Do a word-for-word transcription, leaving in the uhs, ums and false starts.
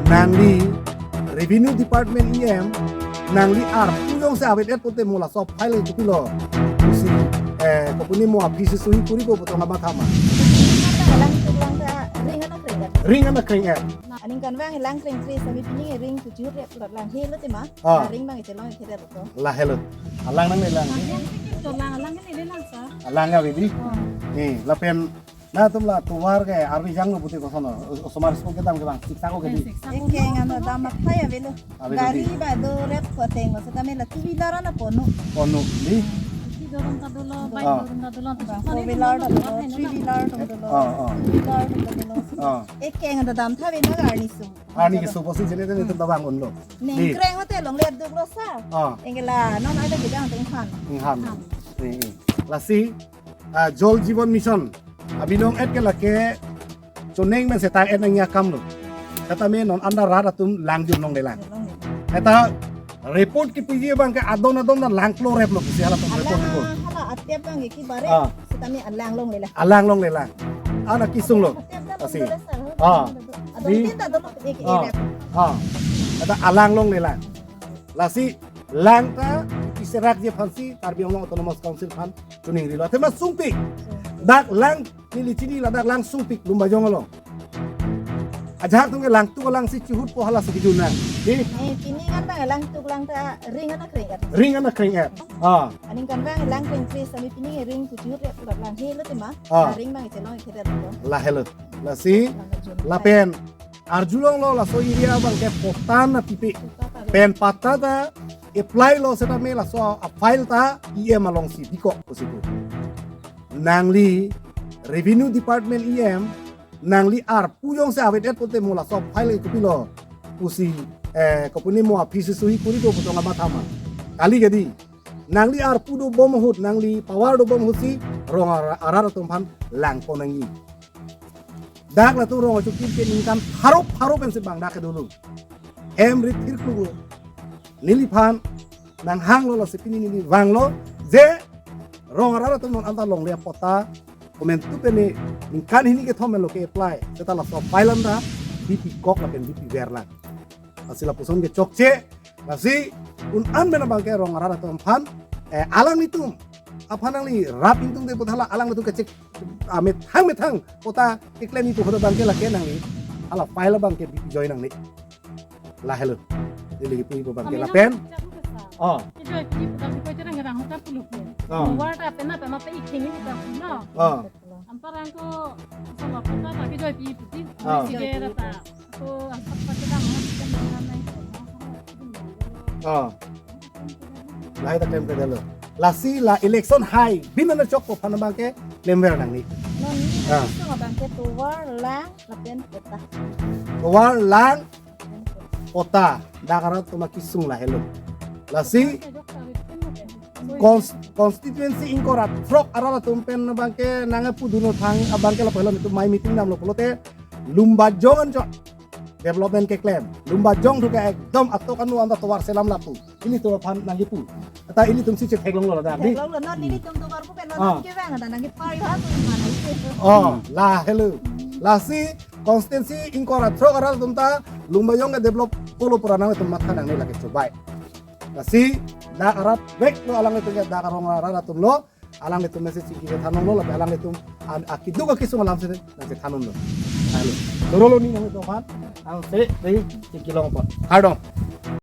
Nangli Revenue Department E M, nangli arpu jongsi avedetpo te mo laso file kopilo pusi, eh, kopine mo aphi si suhi kuri ko pu tong amatha ma. Alang tulang ta ring anak ring. Ring anak ring eh. Aningkanvang lang kring kri sami pini ring tujuh rep lang helo tema. Ah. Ring bang ite long ite rep to. Lahelo. Alang nanglelang. Alang, alang ini lang sa. Alang ya, Bibi? Oh. Ni, lapen nangtum la tovar ke arvi janglo pute koson. Osomar school kedam ke bang, siksa ko ke di. Siksa ko. Eke ngan dam aphai avelo. Avelo. Gari di. Ba do rep ko teng, setame la two wheeler ana ponlo. Ponlo di. Scooty dorom ta dolo, bike, ah, dorom ta dolo, bang, four wheeler ta dolo, three wheeler ta dolo, ah, ah, two wheeler ta dolo. Ah. Eke ngan dam tha avelo arni sung. Arni keso pusi jene jene itum ta bang unlo. Ning di. Kreng hote longle duklo sa. Ah. Anke la non ada gedang teng han. Inghan. Han. Ni, ni. Lasi, ah, Jal Jeevan Mission abinong et ke lake choneng men setang et nangji akamlo. Setame non anta rat atum lang jun longlelang. Longlelang. Eta report kepiji abang ke adon adon ta lang kloreplo pusi halatum report, alang report. Hala atep bang ke kibare. Ah. Setame alang longlelang. Alang longlelang. Ana kesunglo. Atep ta longlelang. Asi. Ah. Adon di. Tin ta dolo eke, ah, rep. Ah. Eta alang longlelang. Lasi lang ta keserakji aphansi Karbi Anglong Autonomous Council aphan choningrilo. Athema sungpik. Dak lang neli chini ladak lang sungpik Lumbajong along. Ajahak atum ke langtuk alang si chihutpo hala si kejun nang. Di? Eh, pini kan bang langtuk lang ta ring anak ring et. Ring anak ring et. Ah. Aningkanvang lang kring kri sami pini ring tujuh rep lang helo tema. Ah. Ring bang ite long ite rep to. Lahelo. Lasi, lapen arjulonglo laso area abang ke patta nangpipe. Pen patta ta apply lo setame laso a-file ta E M alongsi bikok pusi pu. Nangli Revenue Department E M, nangli arpu jongsi avedetpo te mo laso file kopilo pusi, eh, kopine mo aphi si suhi kuri ko pu tong amatha ma. Kali ke di. Nangli arpu dobom ahut, nangli power dobom ahut si rong ara-, arat atum aphan langpon nangji. Dak latum rong achukim ke ningkan pharo pharo pensi bang dak ke dolo. Hem rit thir kluk lo. Neliphan nanghanglo, lasi pini neli vanglo je rong arat atum non anta longle apatta komantu pen ningkan hini kethom lo ke-apply. Seta laso file anta bipikok lapen bipiver lang. Lasi lapuson ke chokche. Lasi un-an men abang ke rong arat atum aphan, eh, alanglitum aphan nangli rap ingtungte pu thala alanglitum kechek, ah, methang methang patta keklem ipu hodo abang ke lake nangli hala file abang ke bipi join nangne. Lahelo. Neli kipu ipu abang ke lapen. Oh. Oh. Anparang ko sama kota ta kejoi pi puti. Ah. Sige rata. Ko asap pakai dah mau kita mengenai. Ah. Lahai ta klemkledetlo. Lasi la election hai bin nangchokpo aphan abang ke klemver nangne. Non ni, ah, kesung abang ke tovar lang lapen patta. Tovar lang patta. Dak arat atum akesung lahelo. Lasi cons-, constituency ingkoi ra throk arat atum pen abang ke nangpudunlo thang abang ke lapu helo itum mai meeting damlo pulote Lumbajong anchot development keklem. Lumbajong thu ke ekdom atok anu anta tovar selam lapu. Ilitum aphan nangkipu. Ata ilitum si chetheklonglo ladak di. Theklonglo, non ilitum tovar pu pen, ah, non kevang ada nangkipar yo ha tu mana itu. Oh, lahelo. Lasi constituency ingkoi ra throk arat atum ta Lumbajong ke develop pulo pura nangtum matha nangne lake chobai. Lasi dak arat veklo, alanglitum ke dak arong arat atum lo. Alanglitum message chingki kethanlonglo, lapen alanglitum an-, akeduk akesung alam si nangchethanlonglo. Halo. Dorolo ni nangtum aphan. Ang se dei chingki longpo. Kardom.